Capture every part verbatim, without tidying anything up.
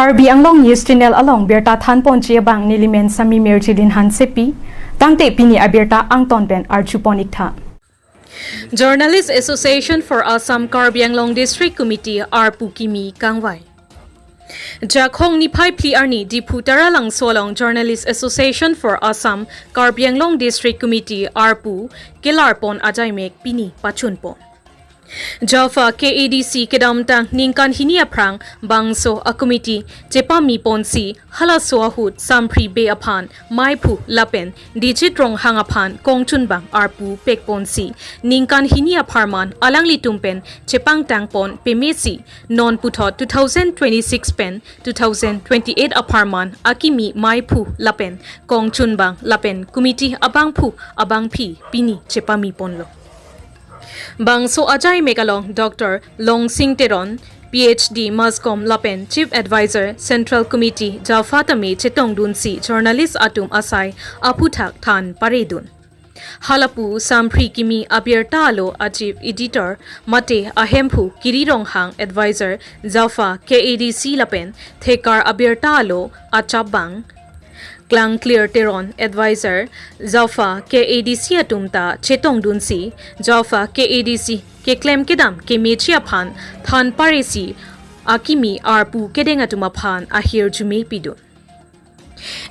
Karbi Anglong News Channel along birta thanponji abang nelimen Sami Mirjilin Hansepi, tangte pini abirta angton pen arjupon iktha. Journalist Association for Assam Karbi Anglong District Committee arpu kimi kangvai. Jakhong niphai phli arni Diphu Taralangso along Journalist Association for Assam Karbi Anglong District Committee arpu kelarpon ajaimek pini pachunpon. JAFA K A D C kedamtang ningkan hini aphrang bangso a committee chepamiponsi halaso ahut Samphri Bey aphan maiphu lapen Dijit Ronghang aphan kongchunbang arpu pekponsi ningkan hini apharman alanglitum pen chepangtangpon pemesi non puthot two thousand twenty-six pen two thousand twenty-eight apharman akimi maiphu lapen kongchunbang lapen committee abangphu abangphi pini chepamiponlo. Bangso ajaimek along Doctor Longsing Teron, P H D Mass Comm lapen Chief Advisor Central Committee JAFA tame chetongdunsi journalist atum asai aphuthak than paredun. Halapu Samphri kimi abirta alo a Chief Editor mate ahemphu Kiri Ronghang Advisor JAFA K A D C lapen thekar abirta alo achapbang Klangklir Teron Advisor JAFA K A D C atum ta chetongdunsi JAFA K A D C keklem kedam kemeji aphan than paresi akimi arpu kedeng atum aphan ahirjume pidun.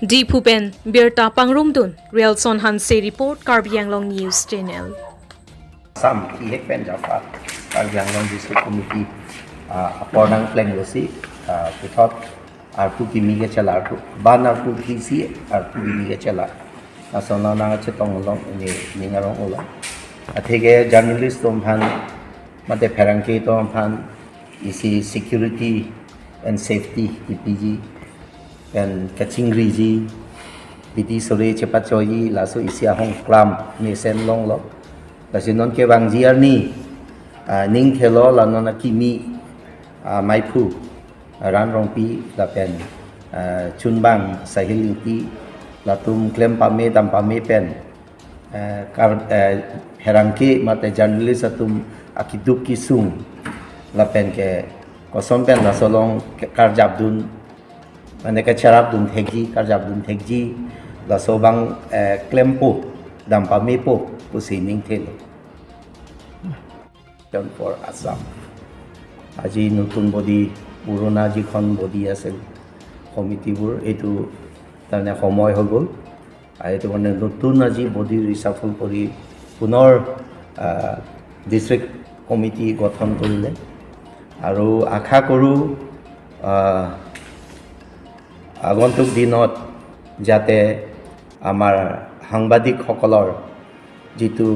Diphu pen birta pangrumdun Relson Hanse report, Karbi Anglong News Channel. Assam kihek pen JAFA Karbi Anglong District Committee ah, apor nangplenglosi ah, puthot arpu kimi kechela arpu ban arpu kisi arpu kimi kechela asona nangchetong along ini ning arong ulo. Atheke journalist atum aphan mate pherangke atum aphan isi security and safety kipiji pen kachingriji, bidi sore chepachoiji laso isi ahong klam mesen longlo. Lasi non kevangji arni ah, ning thelo la non akimi ah, maiphu ah, Ran Rongpi lapen ah, chunbang Sahil Ingti latum klem pame dam pame pen eh, kar eh, pherangke mate journalist atum akiduk kisung lapen ke koson pen laso along ke- karjapdun mane kecherapdun thekji karjapdun thekji laso abang eh, klempo dam pamepo pusi ning thelo. John for Assam আজি নতুন বডি পুৰণা যিখন বডি আছিল কমিটিবোৰ এইটো তাৰমানে সময় হৈ গ'ল। আৰু এইটো কাৰণে নতুন আজি বডি ৰিচাফল কৰি পুনৰ ডিষ্ট্ৰিক্ট কমিটি গঠন কৰিলে আৰু আশা কৰোঁ আহ, আগন্তুক দিনত যাতে আমাৰ সাংবাদিকসকলৰ যিটো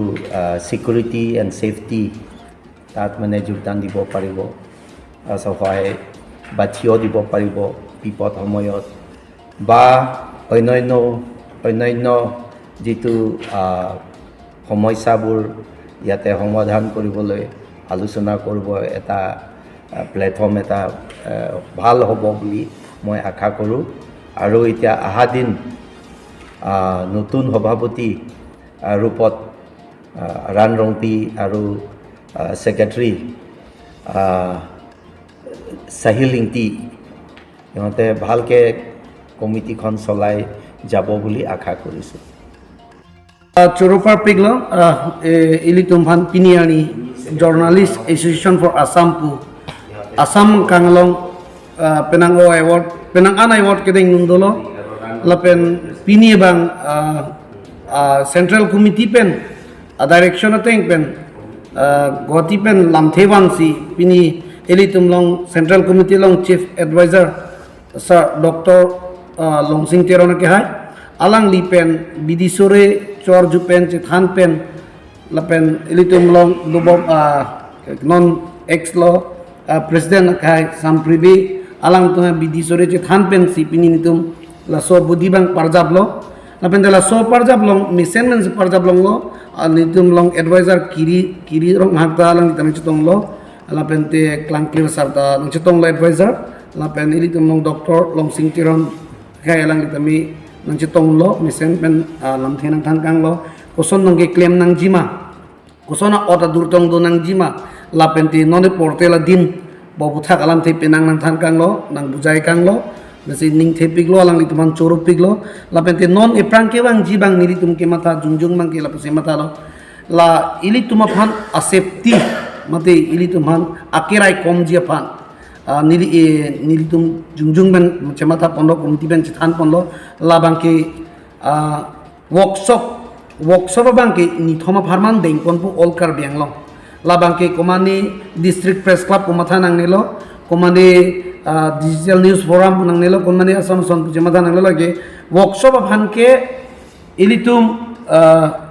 ছিকিউৰিটি এণ্ড ছেফটি তাত মানে যোগদান দিব পাৰিব, আহ, সহায় বা থিয় দিব পাৰিব বিপদ সময়ত বা অন্যান্য অন্যান্য যিটো আহ, সমস্যাবোৰ ইয়াতে সমাধান কৰিবলৈ আলোচনা কৰিব এটা আহ, প্লেটফৰ্ম এটা আহ, ভাল হ'ব বুলি মই আশা কৰোঁ। আৰু এতিয়া অহা দিন আহ, নতুন সভাপতি আহ, ৰূপত আহ, ৰাণ ৰংপি আৰু আহ, ছেক্ৰেটাৰী আহ, চাহিল ইংতি সিহঁতে ভালকৈ কমিটিখন চলাই যাব বুলি আশা কৰিছোঁ। Choro parpik lo, ah, eh, ilitum aphan pini arni Journalist Association for Assam pu Assam kanglong ah, penang o award, penang an award kedeng nung dolo, lapen pini abang ah, ah, Central Committee pen, ah, direction ateng pen, ah, Guwahati pen lamthe vangsi pini ilitum along Central Committee along Chief Advisor Sir Doctor ah, Longsing Teron akehai, alangli pen bidi sore chor ju pen chethan pen lapen ilitum along dobom ah, non ex lo ah, president akehai Samphri Bey alangtum bidi sore chethan pensi pini nelitum laso bodi abang parjap lo. Lapen te laso parjap along mesen pensi parjap longlo, ah, nelitum along advisor Kiri Kiri Ronghang ta alangli ta nangchetonglo. Lapen te Klangklir sir ta nangchetonglo advisor, lapen ilitum along Doctor Longsing Teron akehai alangli tame nangchetonglo mesen pen ah, lamthe nangthan kanglo, koson nangkeklem nangjima, koson a-ot adur tong do nangjima, lapen te non porte la din bobuthak alamthe penang nangthan kanglo, nangbujai kanglo, lasi ningthepiklo, alanglitum aphan choro piklo, lapente non ephrang kevangji abang nelitum kematha jongjong abangke lapusi mathalo. La ilitum aphan a-safety, mate ilitum aphan akeraikomji aphan, ah, neli, eh, nelitum jongjong pen chematha ponlo, committee pen chethan ponlo, labangke, ah, workshop, workshop abangke nithom apharman dengponpo all Karbi Anglong. Labangke komane District Press Club pu matha nangnelo, komane, ah, Digital News Forum pu nangnelo, komane ason ason pu chematha nangnelo, ke workshop aphan ke ilitum, ah,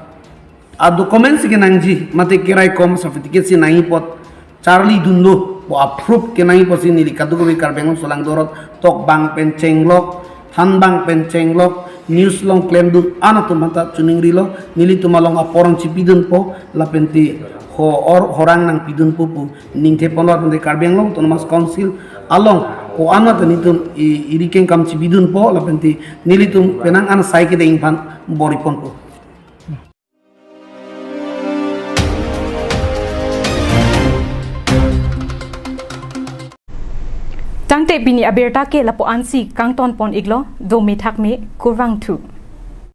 a-documents kenangji, mate keraikom certificate si nangji apot charlidunlo, bo a-proof kenangji apotsi neli kadokave Karbi Anglong solangdo arlo tokbang pen chenglok, thanbang pen chenglok, news along klemdun an atum aphanta choningrilo, nelitum along aporang chipidunpo, lapente ho-or horang nangpidunpo pu ningtheponlo, lapente Karbi Anglong Autonomous Council along ko-an ta nelitum i-, iri kengkam chipidunpo, lapente nelitum penang an asai kedeng aphan bor-iponpo. Tangte pini abirta ke lapu-ansi kangtonpon-iklo, dome thakme, kurvangthu.